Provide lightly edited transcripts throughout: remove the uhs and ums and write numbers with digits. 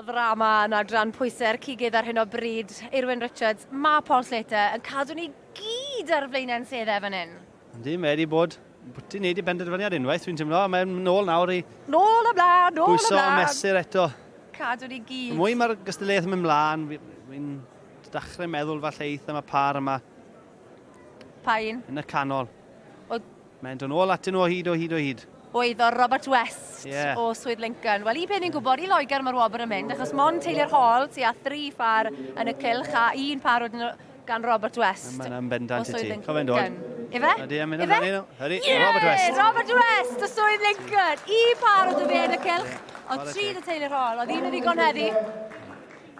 ddrama yn adran pwysau'r cigydd ar hyn o bryd. Irwyn Richards, mae Paul Slater yn cadw ni gyd ar flaenau'n seddau fan hyn. Yndi, mae wedi bod bwti wneud i benderfyniad unwaith, dwi'n teimlo, a mae'n nôl nawr i... Nôl ymlaen, nôl ymlaen! Bwyso a mesur eto. Cadw ni gyd. Mwy mae'r gystadleuaeth yn mynd mlaen, fi'n dechrau meddwl falle eith am y par yma. Pa un? Yn y canol. O... Mae'n dod nôl atyn nhw o hyd, o hyd, o hyd. Oedd o Robert West o Swydd Lincoln. Wel, un peth ni'n gwybod, i Loegr mae'r wobr yn mynd, achos mond teulu'r Hall tua thri phar yn y cylch a un par wedyn gan Robert West. Mae'n bendant i ti. Cofio'n dod. Ife? Ydy, yn mynd amdani nhw. Ydy, Robert West. Robert West o Swydd Lincoln. Un par o fe yn y cylch, ond tri y teulu'r Hall. Oedd un yn ddigon heddi.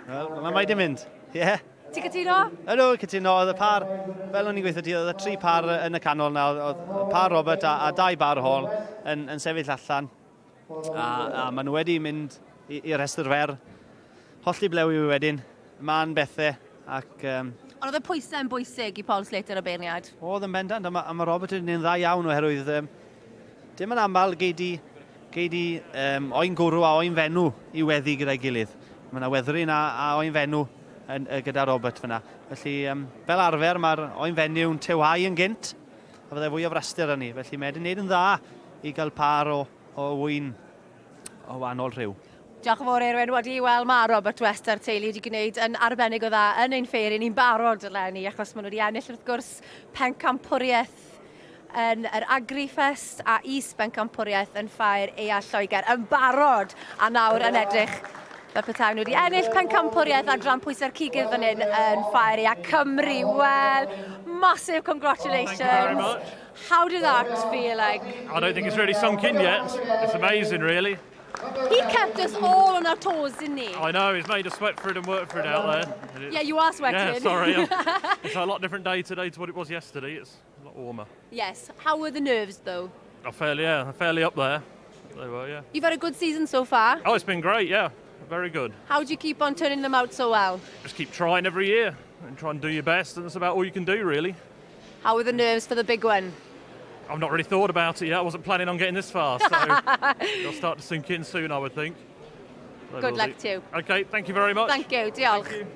Wel, mae mae di mynd. Ie. Yeah. Ti'n cytuno? Ydw, cytuno. Oedd y par, fel o'n i'n gweithio ti, oedd y tri par yn y canol na, oedd par Robert a dau bar Hall yn sefyll allan. A maen nhw wedi mynd i'r rhestr fer. Holli blew i wedyn, man bethau, ac... Ond oedd y pwysau yn bwysig i Paul Slater y beirniad? Oedd yn bendant, a ma Robert yn un dda iawn oherwydd dim yn aml gei di, gei di oen gwrw a oen fenw i weddi gyda'i gilydd. Mae yna weddryn a oen fenw gyda Robert fyna. Felly, fel arfer, mae'r oen fenyw'n tewhau yn gynt, a fyddai fwy o fraster arni. Felly mae wedi gwneud yn dda i gael par o wyn o wahanol rhyw. Diolch yn fawr Erwin. Wedi, wel mae Robert West a'r teulu wedi gwneud yn arbennig o dda yn ein ffeiri ni'n barod eleni achos maen nhw wedi ennill wrth gwrs pencampwriaeth yn yr Agrifest a is-bencampwriaeth yn Ffair Ea Lloegr yn barod a nawr yn edrych fel petai nhw wedi ennill pencampwriaeth adran pwysau'r cigydd fan hyn yn Ffair Ea Cymru. Wel, massive congratulations. Oh, thank you very much. How did that feel like? I don't think it's really sunk in yet. It's amazing, really. He kept us all on our toes, didn't he? I know, he's made us sweat for it and work for it out there. Yeah, you are sweating. Yeah, sorry. It's a lot different day today to what it was yesterday. It's a lot warmer. Yes. How were the nerves, though? Oh, fairly, yeah. Fairly up there. They were, yeah. You've had a good season so far. Oh, it's been great, yeah. Very good. How do you keep on turning them out so well? Just keep trying every year and try and do your best, and that's about all you can do, really. How were the nerves for the big one? I've not really thought about it yet. I wasn't planning on getting this far, so it'll start to sink in soon, I would think. They Good luck to you. Okay, thank you very much. Thank you, diolch. Thank you.